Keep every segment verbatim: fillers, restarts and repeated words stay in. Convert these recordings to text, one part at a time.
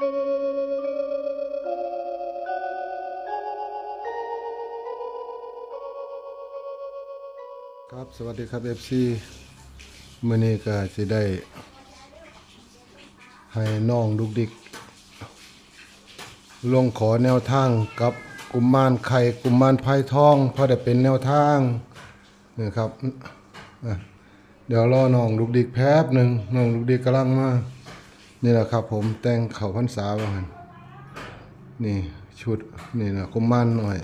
ครับ สวัสดีครับ เอฟซี มื้อนี้ก็สิได้ให้น้องดุกดิก ลงขอแนวทางกับกุมารไข่กุมารพายทอง พอได้เป็นแนวทางนะครับ อ่ะ เดี๋ยวรอน้องดุกดิกแป๊บหนึ่ง น้องดุกดิกกำลังมา นี่แหละครับผม แต่งเข้าพรรษาว่าหั่น นี่ชุด นี่นะ กุมารน้อย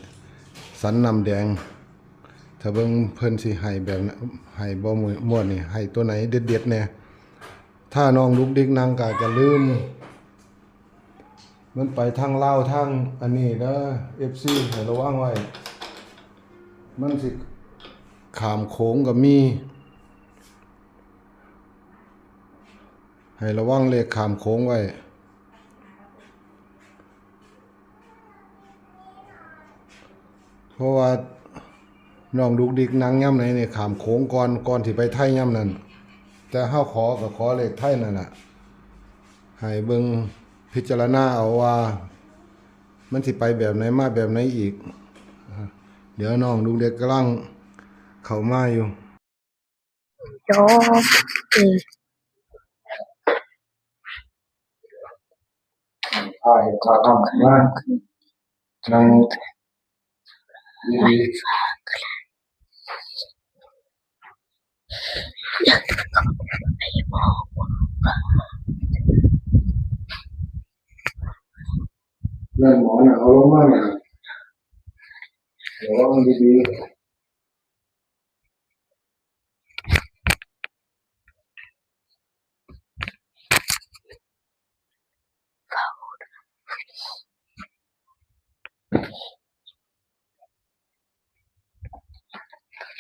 สันน้ำแดง ถ้าเบิ่งเพิ่นสิให้แบบนั้น ให้บ่ม่วนนี่ ให้ตัวไหนเด็ดๆแน่ ถ้าน้องดุกดิกนั่งก็จะลืม มันไปทางลาวทางอันนี้เด้อ เอฟซี ให้ระวังไว้ มันสิข้ามโขงก็มี ให้ระวังเลขข้ามโขงไว้ เพราะว่าน้องดุกดิกนั่งยามไหนนี่ข้ามโขงก่อน ก่อนสิไปไทยยามนั้น แต่เฮาขอก็ขอเลขไทยนั่นน่ะ ให้เบิ่งพิจารณาเอาว่า มันสิไปแบบไหนมาแบบไหนอีก เดี๋ยวน้องดุกดิกกำลังเข้ามาอยู่ จบ ถ่ายถ่ายทำงานนั่งดีๆ นั่นหมอน่ะ เอาลงมาหน่อย เดี๋ยวว่ามันดีๆ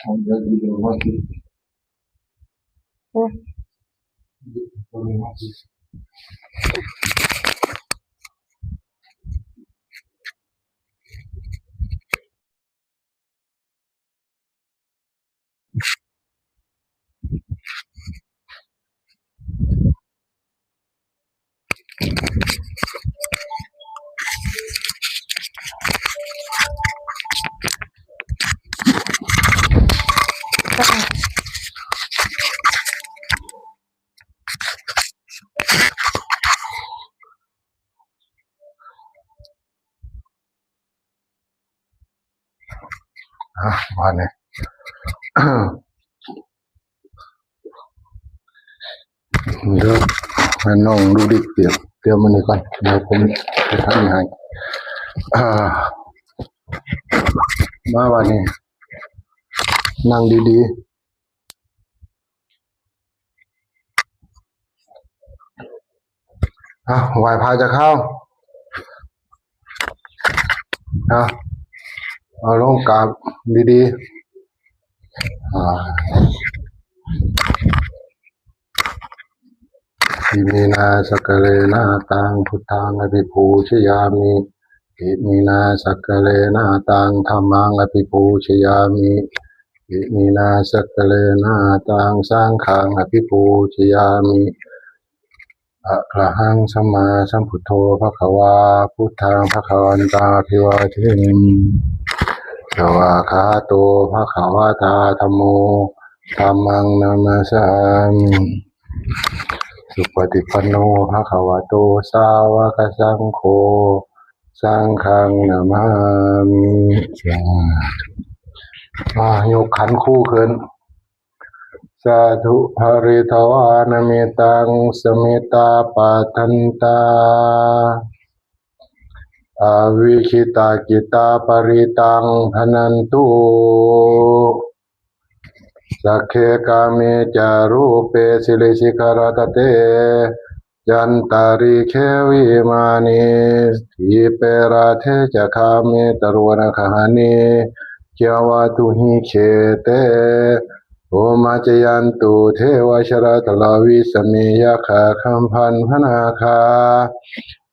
เอาเดี๋ยวดีๆว่าสิ อืม อ่ะ มาเนี่ย เดี๋ยวให้น้องดูดิ เตรียม เตรียมมันนี่ก่อน เดี๋ยวผมจะทำให้ อ่า มาวันนี้ นั่งดีๆ อ่ะ ไหว้พระจะเข้า อ่ะ เอาลงกราบดีๆ อ่า Iminā sakkārena taṃ buddhaṃ abhipūjayāmi. Iminā sakkārena taṃ dhammaṃ abhipūjayāmi. Iminā sakkārena taṃ saṅghaṃ abhipūjayāmi. Arahaṃ sammāsambuddho bhagavā, buddhaṃ bhagavantaṃ abhivādemi. Svākkhāto bhagavatā dhammo, dhammaṃ namassāmi. Supaṭipanno bhagavato sāvakasaṅgho, saṅghaṃ namāmi. สาธุ อ่ะ ยกขันครูขึ้น Sādhu. Pharitvāna mettaṃ samettā bhadantā, avikkhittacittā parittaṃ bhaṇantu. Sagge kāme ca rūpe girisikharataṭe cantalikkhe vimāne, dīpe raṭṭhe ca gāme taruvanagahane gehavatthumhi khette, bhummā cāyantu devā jalathalavisame yakkhagandhabbanāgā,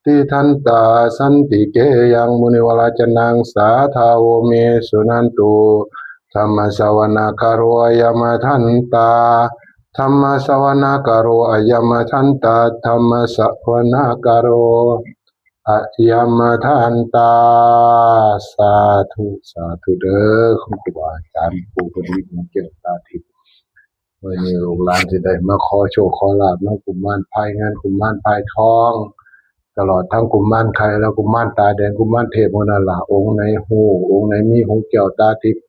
tiṭṭhantā santike yaṃ munivaravacanaṃ sādhavo me suṇantu. Dhammassavanakālo ayam bhadantā. ธรรมสวนาการโอ อะยะมะทันตา ธรรมสวนาการโอ อะยะมะทันตา สาธุ สาธุเด้อ คุณครูบาอาจารย์ ผู้เพิ่นมีหูแก้วตาทิพย์ มื้อนี้ลูกหลานสิได้มาขอโชคขอลาภนำกุมารพายเงิน กุมารพายทอง ตลอดทั้งกุมารไข่และกุมารตาแดง กุมารเทพหมู่นั่นล่ะ องค์ไหนฮู้ องค์ไหนมีหูแก้วตาทิพย์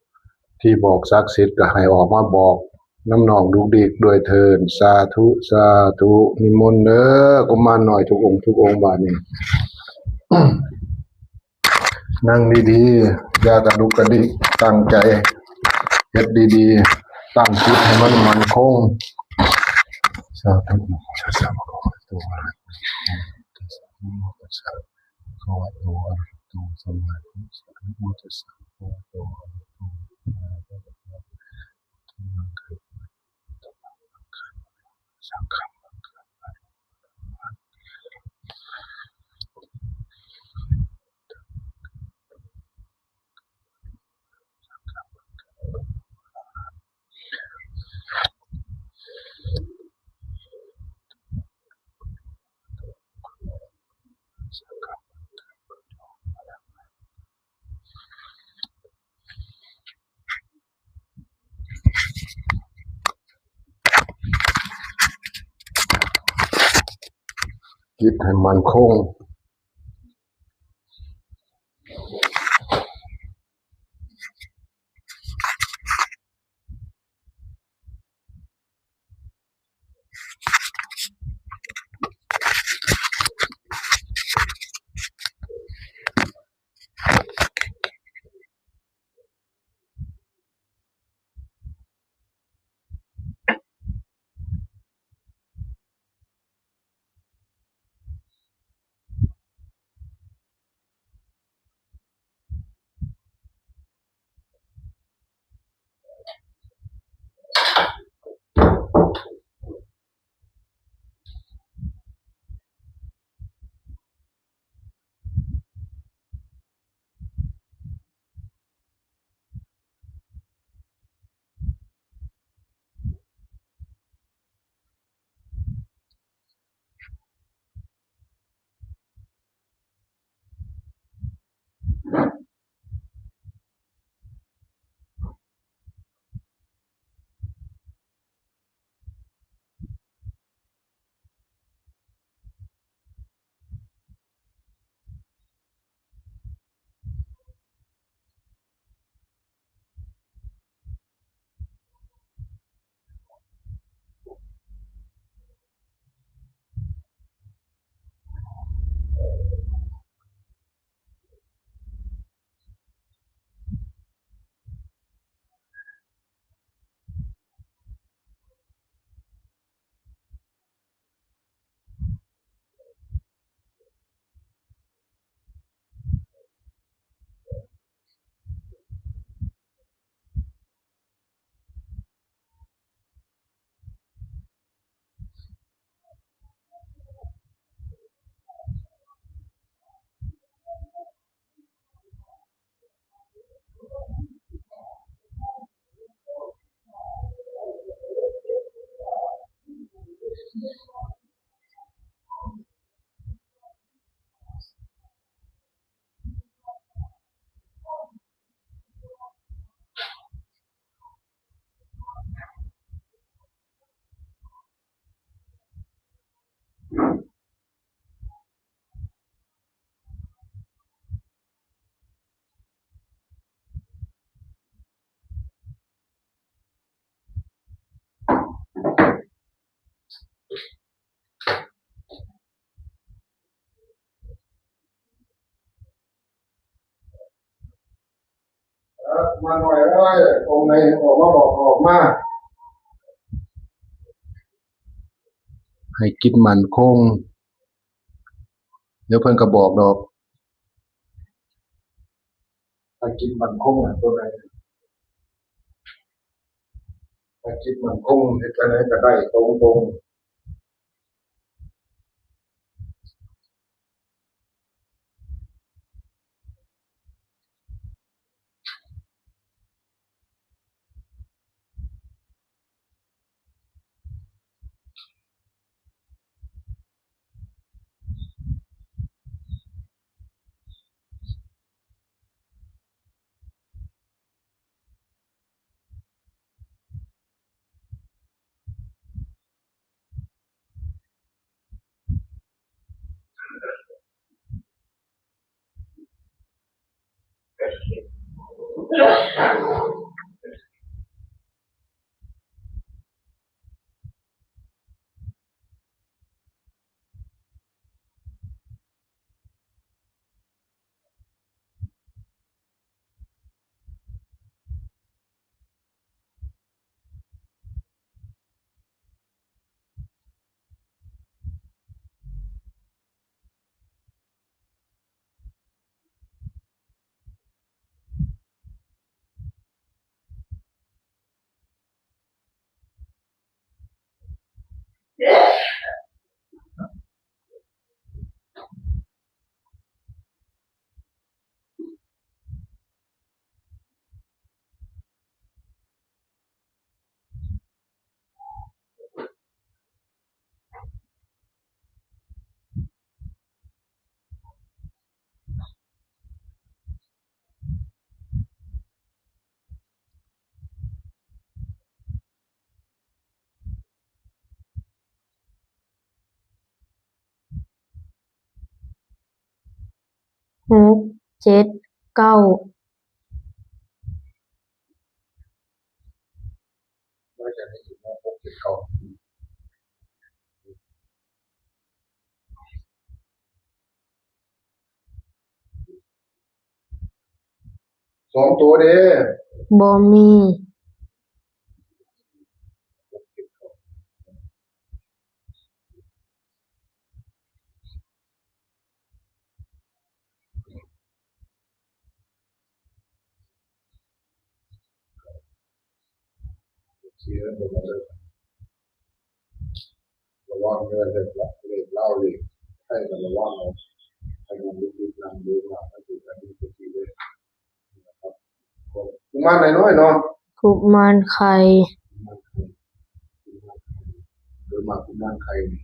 ที่บอกศักดิ์สิทธิ์ก็ให้ออกมาบอกนำน้องดุกดิกด้วยเถิด สาธุ สาธุ นิมนต์เด้อ กุมารน้อยทุกองค์ทุกองค์ บาดนี้ นั่งดีๆ อย่ากระดุกกระดิก ตั้งใจเฮ็ดดีๆ ตั้งจิตให้มันมั่นคง สาธุ นะโมตัสสะ ภะคะวะโต อะระหะโต สัมมาสัมพุทธัสสะ นะโมตัสสะ ภะคะวะโต อะระหะโต สัมมาสัมพุทธัสสะ นะโมตัสสะ ภะคะวะโต อะระหะโต สัมมาสัมพุทธัสสะ จิตให้มั่นคง มาหน่อยแล้ว องค์ไหนออกมาบอกออกมา ให้จิตมั่นคง เดี๋ยวเพิ่นก็บอกดอก ถ้าจิตมั่นคงอะ ตัวใด ถ้าจิตมั่นคง เฮ็ดจั่งใดก็ได้ตรงๆ หกเจ็ดเก้า สองตัวเด้ บ่มี เสียตัวมาเลยระวังเงินเลยละเลขเล่าเลขให้กันระวังเอาให้มันรู้ติดนำดูมาให้ดูกันดูดีเลยนะครับกุมารน้อยๆเนาะ กุมารไข่ โดยมากกุมารไข่นี่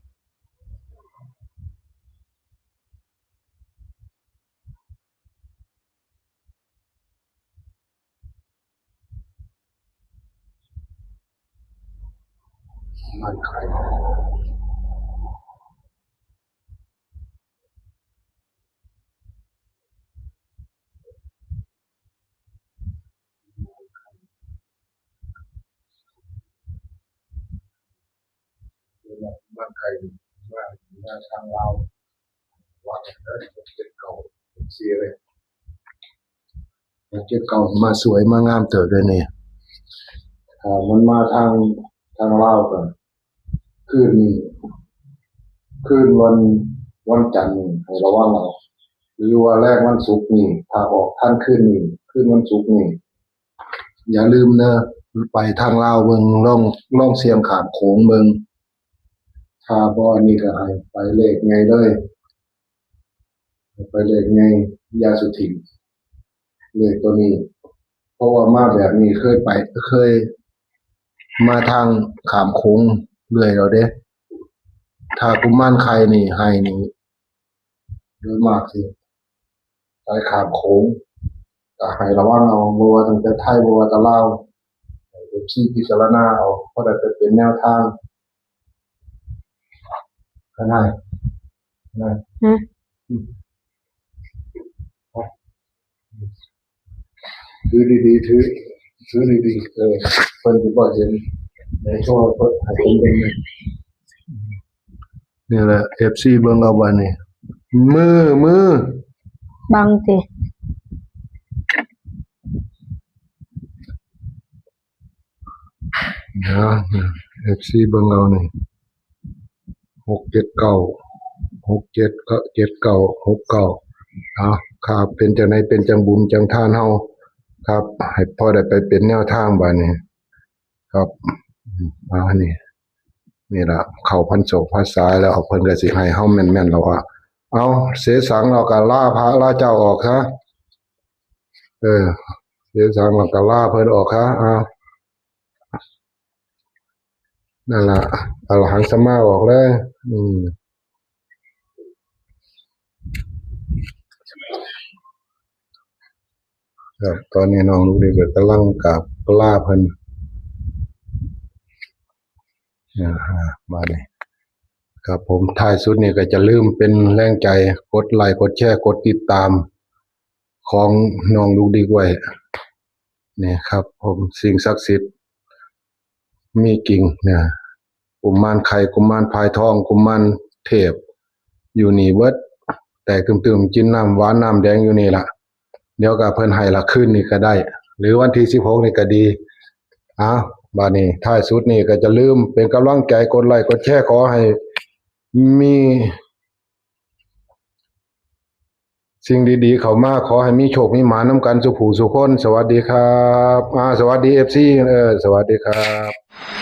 มันใคร มันใคร มามาทางลาววัดเด้อเจ็ดเก้าเสียเลย เจ็ดเก้ามาสวยมางามเติบเลยนี่ อ่ามันมาทางทางลาวกันคืนนี้คืนวันวันจันทร์นี่ให้ระวังเอาหรือว่าแรกวันศุกร์นี่ถ้าออกทันคืนนี้คืนวันศุกร์นี่ อย่าลืมเนอะไปทางลาวเบิ่งล่องล่องเสียงข้ามโขงเบิ่ง ถ้าบ่อันนี้ก็ให้ไปเลขไงเลยให้ไปเลขไงยาสุถิ่นเลขตัวนี้ เพราะว่ามาแบบนี้เคยไปเคย มาทางข้ามโขงเรื่อยแล้วเด้ ถ้ากุมารไข่นี่ให้นี่โดยมากสิไปข้ามโขงก็ให้ระวังเอาบ่ว่าตั้งแต่ไทยบ่ว่าแต่ลาวเอฟซีพิจารณาเอาเพราะได้ไปเป็นแนวทางก็ได้นะ ฮะ ถือดีๆถือถือดีๆเออเพิ่นสิบ่เห็นในช่วงเพิ่นให้เห็นเป็น นี่แหละเอฟซีเบิ่งเอาบัดนี้ มือมือ บังติ นะเอฟซีเบิ่งเอานี่หกเจ็ดเก้าหกเจ็ดเก้าเจ็ดเก้าหกเก้าเอาครับเป็นจังไดเป็นจังบุญจังทานเฮาครับ ให้พอได้ไปเป็นแนวทางบัดนี้ ครับเอานี่ นี่ล่ะเข้าพรรษาพรรษาแล้วเพิ่นก็สิให้เฮาแม่นๆแล้วว่าเอาเสสังเราก็ลาพระลาเจ้าออกซะเออ เสสังเราก็ลาเพิ่นออกซะเอานั่นล่ะอรหังสัมมาออกเลย อืม ครับตอนนี้น้องลูกเด็กก็กำลังกราบลาเพิ่นอ่ามาเลยครับผมท้ายสุดนี่ก็จะลืมเป็นแรงใจกดไลค์กดแชร์กดติดตาม ของน้องลูกดิกไว้ เนี่ยครับ ผมสิ่งศักดิ์สิทธิ์มีจริงเนี่ยกุมารไข่กุมารพายทองกุมารเทพ อยู่นี่เบิด แตกตื่มๆกินน้ำหวานน้ำแดงอยู่นี่ละ เดี๋ยวก็เพิ่นให้ละคืนนี่ก็ได้ หรือวันที่สิบหกนี่ก็ดี อ่ะ บาดนี้ท้ายสุดนี่ก็จะลืมเป็นกำลังใจกดไลค์กดแชร์ขอให้มี สิ่งดีๆเข้ามาขอให้มีโชคมีหมานำกันสุผู้สุคน สวัสดีครับ อ่า สวัสดีเอฟซี เออ สวัสดีครับ